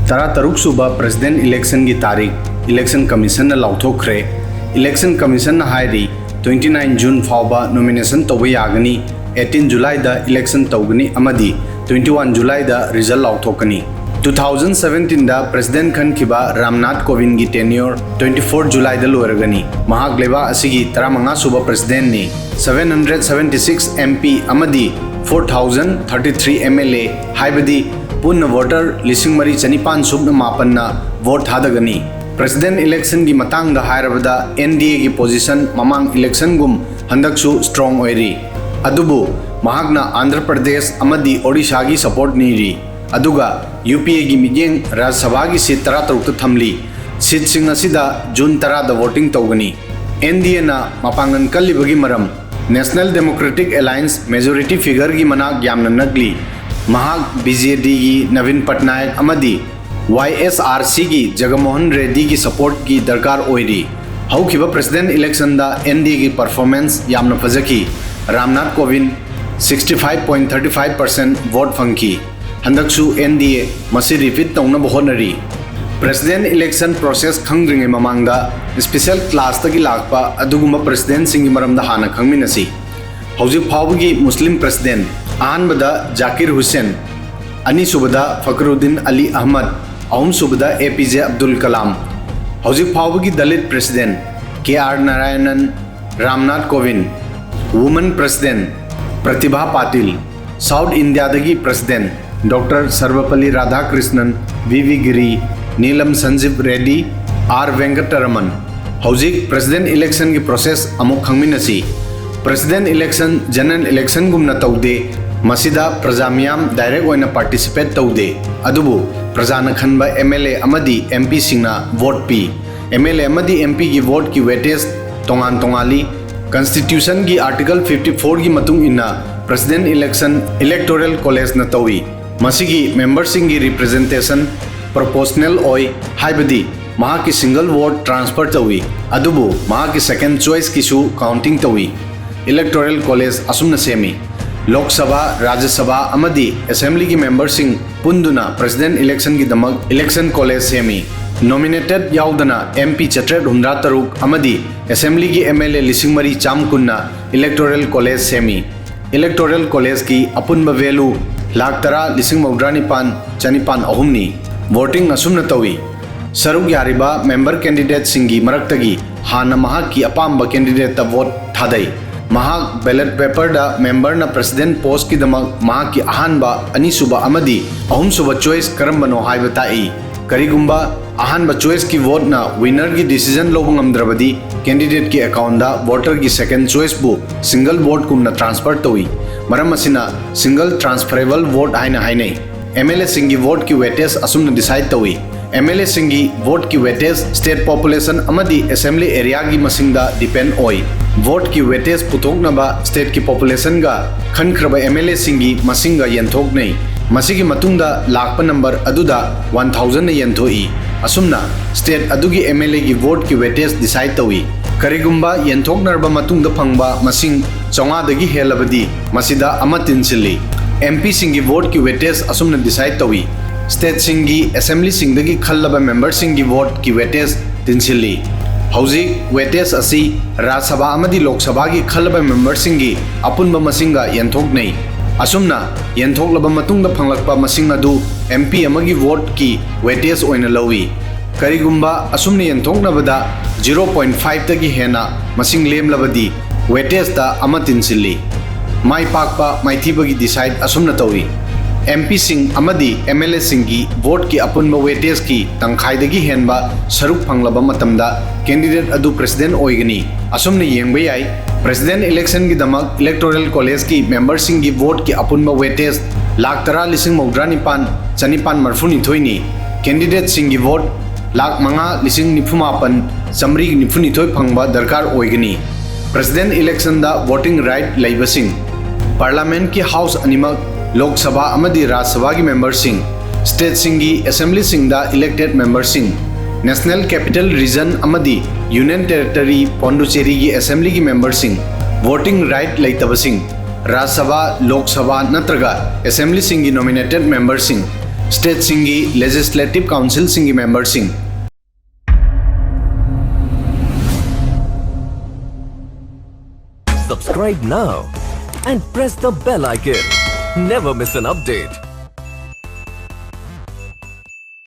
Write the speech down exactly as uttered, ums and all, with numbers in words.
ꯇꯔꯥꯇꯔꯨꯛ ꯁꯨꯕ President Election ꯒꯤ ꯇꯥꯔꯤꯛ Election Commission ꯅ ꯂꯥꯎꯊꯣꯛꯈ꯭ꯔꯦ꯫ Election Commission ꯅ ꯍꯥꯏꯔꯤ, twenty nine June ꯐꯥꯎꯕ nomination ꯇꯧꯕ ꯌꯥꯒꯅꯤ, eighteen July ꯗ election ꯇꯧꯒꯅꯤ ꯑꯃꯗꯤ twenty one July ꯗ result ꯂꯥꯎꯊꯣꯛꯀꯅꯤ꯫ Two thousand seventeen ꯗ President ꯈꯟꯈꯤꯕ ꯔꯥꯝꯅꯥꯊ ꯀꯣꯕꯤꯟꯗ ꯒꯤ tenure twenty four July ꯗ ꯂꯣꯏꯔꯒꯅꯤ꯫ ꯃꯍꯥꯛ ꯂꯩꯕꯥꯛ ꯑꯁꯤꯒꯤ ꯇꯔꯥꯃꯉꯥ ꯁꯨꯕ President ꯅꯤ꯫ Seven hundred seventy six M P ꯑꯃꯗꯤ four thousand thirty three M L A, ꯍꯥꯏꯕꯗꯤ ꯄꯨꯟꯅ voter ꯂꯤꯁꯤꯡ ꯃꯔꯤ ꯆꯅꯤꯄꯥꯟ ꯁꯨꯞꯅ ꯃꯥꯄꯟꯅ vote ꯊꯥꯗꯒꯅꯤ꯫ President election ꯒꯤ ꯃꯇꯥꯡꯗ ꯍꯥꯏꯔꯕꯗ, N D A ꯒꯤ position ꯃꯃꯥꯡ election ꯒꯨꯝ ꯍꯟꯗꯛꯁꯨ strong ꯑꯣꯏꯔꯤ꯫ ꯑꯗꯨꯕꯨ ꯃꯍꯥꯛꯅ ꯑꯟꯙ꯭ꯔ ꯄ꯭ꯔꯗꯦꯁ ꯑꯃꯗꯤ ꯑꯣꯗꯤꯁꯥꯒꯤ support ꯅꯤꯔꯤ꯫ ꯑꯗꯨꯒ U P A ꯒꯤ ꯃꯤꯠꯌꯦꯡ ꯔꯥꯖ꯭ꯌ ꯁꯚꯥꯒꯤ seat ꯇꯔꯥꯇꯔꯨꯛꯇ ꯊꯝꯂꯤ꯫ Seat ꯁꯤꯡ ꯑꯁꯤꯗ June ꯇꯔꯥꯗ voting ꯇꯧꯒꯅꯤ꯫ N D A ꯅ ꯃꯄꯥꯡꯒꯜ ꯀꯜꯂꯤꯕꯒꯤ ꯃꯔꯝ, National Democratic Alliance majority figure ꯒꯤ ꯃꯅꯥꯛ ꯌꯥꯝꯅ ꯅꯛꯂꯤ꯫ ꯃꯍꯥꯛ B J D ꯒꯤ ꯅꯕꯤꯟ ꯄꯠꯅꯥꯌꯛ ꯑꯃꯗꯤ Y S R C ꯒꯤ ꯖꯒꯃꯣꯍꯟ ꯔꯦꯗ꯭ꯗꯤ ꯒꯤ support ꯀꯤ ꯗꯔꯀꯥꯔ ꯑꯣꯏꯔꯤ꯫ ꯍꯧꯈꯤꯕ President election the N D A ꯒꯤ performance ꯌꯥꯝꯅ ꯐꯖꯈꯤ꯫ Ramnath ꯀꯣꯕꯤꯟꯗ sixty five point thirty five percent vote ꯐꯪꯈꯤ꯫ ꯍꯟꯗꯛꯁꯨ N D A ꯃꯁꯤ repeat ꯇꯧꯅꯕ ꯍꯣꯠꯅꯔꯤ꯫ President election process ꯈꯪꯗ꯭ꯔꯤꯉꯩ ꯃꯃꯥꯡꯗ special class ꯇꯒꯤ ꯂꯥꯛꯄ ꯑꯗꯨꯒꯨꯝꯕ President ꯁꯤꯡꯒꯤ ꯃꯔꯝꯗ ꯍꯥꯟꯅ ꯈꯪꯃꯤꯟꯅꯁꯤ꯫ ꯍꯧꯖꯤꯛ ꯐꯥꯎꯕꯒꯤ Muslim President, ꯑꯍꯥꯟꯕꯗ ꯖꯥꯀꯤꯔ ꯍꯨꯁꯦꯟ, ꯑꯅꯤꯁꯨꯕꯗ ꯐꯈꯔꯨꯗꯤꯟ ꯑꯂꯤ ꯑꯍꯃꯗ, ꯑꯍꯨꯝꯁꯨꯕꯗ A P J Abdul Kalam, ꯍꯧꯖꯤꯛ ꯐꯥꯎꯕꯒꯤ Dalit President, K R Narayanan, Ramnath ꯀꯣꯕꯤꯟꯗ, Women President, Pratibha ꯄꯥꯇꯤꯜ, South India ꯗꯒꯤ President, Doctor ꯁꯔꯕꯄꯜꯂꯤ Radhakrishnan, V V ꯒꯤꯔꯤ, ꯅꯤꯂꯝ ꯁꯟꯖꯤꯕ ꯔꯦꯗ꯭ꯗꯤ, R ꯚꯦꯡꯀꯇꯔꯃꯟ꯫ ꯍꯧꯖꯤꯛ President election ꯒꯤ process ꯑꯃꯨꯛ ꯈꯪꯃꯤꯟꯅꯁꯤ꯫ President election general election ꯒꯨꯝꯅ ꯇꯧꯗꯦ꯫ ꯃꯁꯤꯗ ꯄ꯭ꯔꯖꯥ ꯃꯤꯌꯥꯝ direct ꯑꯣꯏꯅ participate ꯇꯧꯗꯦ꯫ ꯑꯗꯨꯕꯨ ꯄ꯭ꯔꯖꯥꯅ ꯈꯟꯕ M L A ꯑꯃꯗꯤ M P ꯁꯤꯡꯅ vote P. M L A ꯑꯃꯗꯤ M P ꯒꯤ vote ꯀꯤ weightage ꯇꯣꯉꯥꯟ ꯇꯣꯉꯥꯜꯂꯤ꯫ Constitution ꯒꯤ Article fifty four ꯒꯤ ꯃꯇꯨꯡ ꯏꯟꯅ President election Electoral College ꯅ ꯇꯧꯏ꯫ ꯃꯁꯤꯒꯤ member ꯁꯤꯡꯒꯤ representation proportional ꯑꯣꯏ, ꯍꯥꯏꯕꯗꯤ ꯃꯍꯥꯛꯀꯤ single vote transfer ꯇꯧꯏ, ꯑꯗꯨꯕꯨ ꯃꯍꯥꯛꯀꯤ second choice ꯀꯤꯁꯨ counting ꯇꯧꯏ꯫ Electoral College ꯑꯁꯨꯝꯅ ꯁꯦꯝꯃꯤ: ꯂꯣꯛ ꯁꯚꯥ, ꯔꯥꯖ꯭ꯌ ꯁꯚꯥ ꯑꯃꯗꯤ ꯑꯦꯁꯦꯝꯕ꯭ꯂꯤꯒꯤ ꯃꯦꯝꯕꯔꯁꯤꯡ ꯄꯨꯟꯗꯨꯅ ꯄ꯭ꯔꯁꯤꯗꯦꯟꯠ ꯏꯂꯦꯛꯁꯟꯒꯤꯗꯃꯛ ꯏꯂꯦꯛꯁꯟ ꯀꯣꯂꯦꯖ ꯁꯦꯝꯃꯤ꯫ ꯅꯣꯃꯤꯅꯦꯇꯦꯗ ꯌꯥꯎꯗꯅ ꯑꯦꯝ ꯄꯤ ꯆꯥꯇ꯭ꯔꯦꯠ ꯍꯨꯝꯗ꯭ꯔꯥ ꯇꯔꯨꯛ ꯑꯃꯗꯤ ꯑꯦꯁꯦꯝꯕ꯭ꯂꯤꯒꯤ ꯑꯦꯝ ꯑꯦꯜ ꯑꯦ ꯂꯤꯁꯤꯡ ꯃꯔꯤ ꯆꯥꯝ ꯀꯨꯟꯅ ꯏꯂꯦꯛꯇꯣꯔꯦꯜ ꯀꯣꯂꯦꯖ ꯁꯦꯝꯃꯤ꯫ ꯏꯂꯦꯛꯇꯣꯔꯦꯜ ꯀꯣꯂꯦꯖꯀꯤ ꯑꯄꯨꯟꯕ ꯚꯦꯂꯨ ꯂꯥꯈ ꯇꯔꯥ ꯂꯤꯁꯤꯡ ꯃꯧꯗ꯭ꯔꯥ ꯅꯤꯄꯥꯟ ꯆꯅꯤꯄꯥꯟ ꯑꯍꯨꯝꯅꯤ꯫ ꯚꯣꯇꯤꯡ ꯑꯁꯨꯝꯅ ꯇꯧꯏ꯫ ꯁꯔꯨꯛ ꯌꯥꯔꯤꯕ ꯃꯦꯝꯕꯔ ꯀꯦꯟꯗꯤꯗꯦꯠꯁꯤꯡꯒꯤ ꯃꯔꯛꯇꯒꯤ ꯍꯥꯟꯅ ꯃꯍꯥꯛꯀꯤ ꯑꯄꯥꯝꯕ ꯀꯦꯟꯗꯤꯗꯦꯠꯇ ꯚꯣꯠ ꯊꯥꯗꯩ꯫ ꯃꯍꯥꯛ ꯕꯦꯂꯠ ꯄꯦꯄꯔꯗ ꯃꯦꯝꯕꯔꯅ ꯄ꯭ꯔꯁꯤꯗꯦꯟꯠ ꯄꯣꯁꯀꯤꯗꯃꯛ ꯃꯍꯥꯛꯀꯤ ꯑꯍꯥꯟꯕ, ꯑꯅꯤꯁꯨꯕ ꯑꯃꯗꯤ ꯑꯍꯨꯝꯁꯨꯕ ꯆꯣꯏꯁ ꯀꯔꯝꯕꯅꯣ ꯍꯥꯏꯕ ꯇꯥꯛꯏ꯫ ꯀꯔꯤꯒꯨꯝꯕ ꯑꯍꯥꯟꯕ ꯆꯣꯏꯁꯀꯤ ꯚꯣꯠꯅ ꯋꯤꯅꯔꯒꯤ ꯗꯤꯁꯤꯖꯟ ꯂꯧꯕ ꯉꯝꯗ꯭ꯔꯕꯗꯤ, ꯀꯦꯟꯗꯤꯗꯦꯠꯀꯤ ꯑꯦꯀꯥꯎꯟꯗ ꯚꯣꯇꯔꯒꯤ ꯁꯦꯀꯦꯟ ꯆꯣꯏꯁꯄꯨ ꯁꯤꯡꯒꯜ ꯚꯣꯠꯀꯨꯝꯅ ꯇ꯭ꯔꯥꯟꯁꯐꯔ ꯇꯧꯏ꯫ ꯃꯔꯝ ꯑꯁꯤꯅ ꯁꯤꯡꯒꯜ ꯇ꯭ꯔꯥꯟꯁꯐꯔꯦꯕꯜ ꯚꯣꯠ ꯍꯥꯏꯅ ꯍꯥꯏꯅꯩ꯫ ꯑꯦꯝ ꯑꯦꯜ ꯑꯦꯁꯤꯡꯒꯤ ꯚꯣꯠꯀꯤ ꯋꯦꯇꯦꯖ ꯑꯁꯨꯝꯅ ꯗꯤꯁꯥꯏꯗ ꯇꯧꯏ꯫ ꯑꯦꯝ ꯑꯦꯜ ꯑꯦꯁꯤꯡꯒꯤ ꯚꯣꯠꯀꯤ ꯋꯦꯇꯦꯖ ꯁ꯭ꯇꯦꯠ ꯄꯣꯄꯨꯂꯦꯁꯟ ꯑꯃꯗꯤ ꯑꯦꯁꯦꯝꯕ꯭ꯂꯤ ꯑꯦꯔꯤꯌꯥꯒꯤ ꯃꯁꯤꯡꯗ ꯗꯤꯄꯦꯟꯗ ꯑꯣꯏ꯫ ꯚꯣꯠꯀꯤ ꯋꯦꯇꯦꯖ ꯄꯨꯊꯣꯛꯅꯕ ꯁ꯭ꯇꯦꯠꯀꯤ ꯄꯣꯄꯨꯂꯦꯁꯟꯒ ꯈꯟꯈ꯭ꯔꯕ ꯑꯦꯝ ꯑꯦꯜ ꯑꯦꯁꯤꯡꯒꯤ ꯃꯁꯤꯡꯒ ꯌꯦꯟꯊꯣꯛꯅꯩ꯫ ꯃꯁꯤꯒꯤ ꯃꯇꯨꯡꯗ ꯂꯥꯛꯄ ꯅꯝꯕꯔ ꯑꯗꯨꯗ ꯋꯥꯟ ꯊꯥꯎꯖꯟꯅ ꯌꯦꯟꯊꯣꯛꯏ꯫ ꯑꯁꯨꯝꯅ ꯁ꯭ꯇꯦꯠ ꯑꯗꯨꯒꯤ ꯑꯦꯝ ꯑꯦꯜ ꯑꯦꯒꯤ ꯚꯣꯠꯀꯤ ꯋꯦꯇꯦꯖ ꯗꯤꯁꯥꯏꯗ ꯇꯧꯏ꯫ ꯀꯔꯤꯒꯨꯝꯕ ꯌꯦꯟꯊꯣꯛꯅꯔꯕ ꯃꯇꯨꯡꯗ ꯐꯪꯕ ꯃꯁꯤꯡ ꯆꯥꯝꯃꯉꯥꯗꯒꯤ ꯍꯦꯜꯂꯕꯗꯤ, ꯃꯁꯤꯗ ꯑꯃ ꯇꯤꯟꯁꯤꯜꯂꯤ꯫ ꯑꯦꯝ ꯄꯤꯁꯤꯡꯒꯤ ꯚꯣꯠꯀꯤ ꯋꯦꯇꯦꯖ ꯑꯁꯨꯝꯅ ꯗꯤꯁꯥꯏꯗ ꯇꯧꯏ꯫ ꯁ꯭ꯇꯦꯠꯁꯤꯡꯒꯤ ꯑꯦꯁꯦꯝꯕ꯭ꯂꯤꯁꯤꯡꯗꯒꯤ ꯈꯜꯂꯕ ꯃꯦꯝꯕꯔꯁꯤꯡꯒꯤ ꯚꯣꯠꯀꯤ ꯋꯦꯇꯦꯖ ꯇꯤꯟꯁꯤꯜꯂꯤ꯫ ꯍꯧꯖꯤꯛ ꯋꯦꯇꯦꯖ ꯑꯁꯤ ꯔꯥꯖ꯭ꯌ ꯁꯚꯥ ꯑꯃꯗꯤ ꯂꯣꯛ ꯁꯚꯥꯒꯤ ꯈꯜꯂꯕ ꯃꯦꯝꯕꯔꯁꯤꯡꯒꯤ ꯑꯄꯨꯟꯕ ꯃꯁꯤꯡꯒ ꯌꯦꯟꯊꯣꯛꯅꯩ꯫ ꯑꯁꯨꯝꯅ ꯌꯦꯟꯊꯣꯛꯂꯕ ꯃꯇꯨꯡꯗ ꯐꯪꯂꯛꯄ ꯃꯁꯤꯡ ꯑꯗꯨ ꯑꯦꯝ ꯄꯤ ꯑꯃꯒꯤ ꯚꯣꯠꯀꯤ ꯋꯦꯇꯦꯖ ꯑꯣꯏꯅ ꯂꯧꯏ꯫ ꯀꯔꯤꯒꯨꯝꯕ ꯑꯁꯨꯝꯅ ꯌꯦꯟꯊꯣꯛꯅꯕꯗ ꯖꯤꯔꯣ ꯄꯣꯏꯟꯠ ꯐꯥꯏꯚꯇꯒꯤ ꯍꯦꯟꯅ ꯃꯁꯤꯡ ꯂꯦꯝꯂꯕꯗꯤ, ꯋꯦꯇꯦꯖꯇ ꯑꯃ ꯇꯤꯟꯁꯤꯜꯂꯤ꯫ ꯃꯥꯏ ꯄꯥꯛꯄ ꯃꯥꯏꯊꯤꯕꯒꯤ ꯗꯤꯁꯥꯏꯗ ꯑꯁꯨꯝꯅ ꯇꯧꯏ꯫ ꯑꯦꯝ ꯄꯤꯁꯤꯡ ꯑꯃꯗꯤ ꯑꯦꯝ ꯑꯦꯜ ꯑꯦꯁꯤꯡꯒꯤ ꯚꯣꯠꯀꯤ ꯑꯄꯨꯟꯕ ꯋꯦꯇꯦꯖꯀꯤ ꯇꯪꯈꯥꯏꯗꯒꯤ ꯍꯦꯟꯕ ꯁꯔꯨꯛ ꯐꯪꯂꯕ ꯃꯇꯝꯗ, ꯀꯦꯟꯗꯤꯗꯦꯠ ꯑꯗꯨ ꯄ꯭ꯔꯁꯤꯗꯦꯟꯠ ꯑꯣꯏꯒꯅꯤ꯫ ꯑꯁꯨꯝꯅ ꯌꯦꯡꯕ ꯌꯥꯏ, ꯄ꯭ꯔꯁꯤꯗꯦꯟꯠ ꯏꯂꯦꯛꯁꯟꯒꯤꯗꯃꯛ ꯏꯂꯦꯛꯇꯣꯔꯦꯜ ꯀꯣꯂꯦꯖꯀꯤ ꯃꯦꯝꯕꯔꯁꯤꯡꯒꯤ ꯚꯣꯠꯀꯤ ꯑꯄꯨꯟꯕ ꯋꯦꯇꯦꯖ ꯂꯥꯈ ꯇꯔꯥ ꯂꯤꯁꯤꯡ ꯃꯧꯗ꯭ꯔꯥ ꯅꯤꯄꯥꯟ ꯆꯅꯤꯄꯥꯟ ꯃꯔꯤꯐꯨꯅꯤꯊꯣꯏꯅꯤ꯫ ꯀꯦꯟꯗꯤꯗꯦꯠꯁꯤꯡꯒꯤ ꯚꯣꯠ ꯂꯥꯈ ꯃꯉꯥ ꯂꯤꯁꯤꯡ ꯅꯤꯐꯨ ꯃꯥꯄꯟ ꯆꯥꯃꯔꯤ ꯅꯤꯐꯨꯅꯤꯊꯣꯏ ꯐꯪꯕ ꯗꯔꯀꯥꯔ ꯑꯣꯏꯒꯅꯤ꯫ ꯄ꯭ꯔꯁꯤꯗꯦꯟꯠ ꯏꯂꯦꯛꯁꯟꯗ ꯚꯣꯇꯤꯡ ꯔꯥꯏꯠ ꯂꯩꯕꯁꯤꯡ: ꯄꯥꯔꯂꯥꯃꯦꯟꯠꯀꯤ ꯍꯥꯎꯁ ꯑꯅꯤꯃꯛ, ꯂꯣꯛ ꯁꯚꯥ ꯑꯃꯗꯤ ꯔꯥꯖ꯭ꯌ ꯁꯚꯥꯒꯤ ꯃꯦꯝꯕꯔꯁꯤꯡ, ꯁ꯭ꯇꯦꯠꯁꯤꯡꯒꯤ ꯑꯦꯁꯦꯝꯕ꯭ꯂꯤꯁꯤꯡꯗ ꯏꯂꯦꯛꯇꯦꯗ ꯃꯦꯝꯕꯔꯁꯤꯡ, ꯅꯦꯁꯅꯦꯜ ꯀꯦꯄꯤꯇꯦꯜ ꯔꯤꯖꯟ ꯑꯃꯗꯤ ꯌꯨꯅꯤꯌꯟ ꯇꯦꯔꯤꯇꯣꯔꯤ ꯄꯣꯟꯗꯨꯆꯦꯔꯤꯒꯤ ꯑꯦꯁꯦꯝꯕ꯭ꯂꯤꯒꯤ ꯃꯦꯝꯕꯔꯁꯤꯡ꯫ ꯚꯣꯇꯤꯡ ꯔꯥꯏꯠ ꯂꯩꯇꯕꯁꯤꯡ: ꯔꯥꯖ꯭ꯌ ꯁꯚꯥ, ꯂꯣꯛ ꯁꯚꯥ ꯅꯠꯇ꯭ꯔꯒ ꯑꯦꯁꯦꯝꯕ꯭ꯂꯤꯁꯤꯡꯒꯤ ꯅꯣꯃꯤꯅꯦꯇꯦꯗ ꯃꯦꯝꯕꯔꯁꯤꯡ, ꯁ꯭ꯇꯦꯠꯁꯤꯡꯒꯤ legislative ꯀꯥꯎꯟꯁꯤꯜꯁꯤꯡꯒꯤ ꯃꯦꯝꯕꯔꯁꯤꯡ꯫ Subscribe now and press the bell icon. Never miss an update.